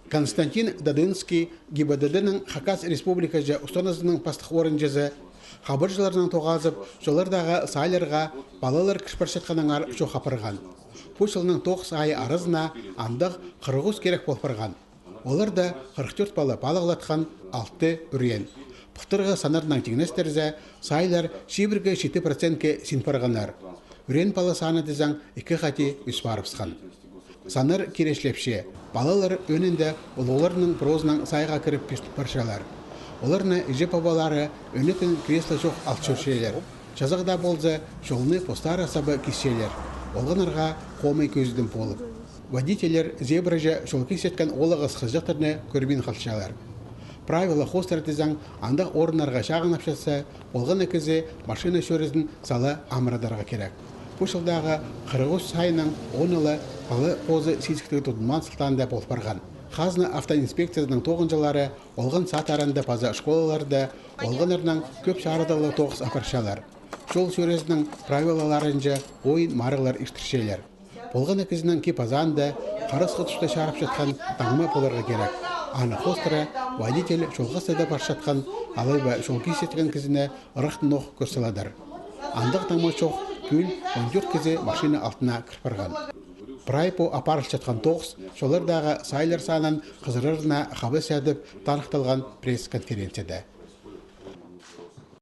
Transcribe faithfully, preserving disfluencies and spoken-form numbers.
Константин Дадынский, ГИБДД-нің Хакас Республикаҷа устаназының пастых орынҷызы, хабарҷыларнаң тоғазып, чоллардағы саайларға палалар кір парчатханнаңар чоох апарған. Пу чылның тоғыс айы аразына андағ хырых ӱс кирек пол парған. Оларда хырых тӧрт пала палығлатхан, алты ӱреен. Пылтырғы саннарнаң тиңнестірзе, саайлар чибіргі читі процентке син парғаннар. Ӱреен пала саны тізең ікі хати ӧс парыбысхан. Саннар киреешлепче, палалар ӧӧнінде улуғларның пырозынаң саайға кіріп пис-, парчалар. Оларны іҷе-пабалары ӧнетін кресло чох ал чӧрчелер. Чазағ даа полза, чолны постары саба кисчелер. Олғаннарға хомай кӧзідім полып. Водительлер зебраҷа чол кисчеткен оолағас хызыҷахтарны кӧрбин халчалар. Правила хоостыра тізең, андағ орыннарға чағын апчатса, олған на кізі машина чӧрізін сала амырадарға кирек. Пу чылдағы хырых ӱс саайнаң он ла пала позы сизіктіг тудынмаан сылтаанда пол парған. Хазна автоинспекциязының тоғынҷылары олған садтарында паза школаларда олғаннарнаң кӧп чарыдығлығ тоғыс апарчалар. Чол чӧрізінің правилаларынҷа ойын-марығлар иртірчелер. Олған на кізінің кип-азаанда харасхы туста чарапчатхан таңма поларға кирек. Аны хоостыра водитель чолға сыда парчатхан алай ба чол кисчеткен кізіні ырахтанох кӧр саладар. Андағ таңма чох пӱӱл он тӧрт кізі машина алтына кір парған. Прай пу апарылчатхан тоғыс чоллардағы саайлар санын хызырарына хабас сядып таныхталған пресс-конференцияда.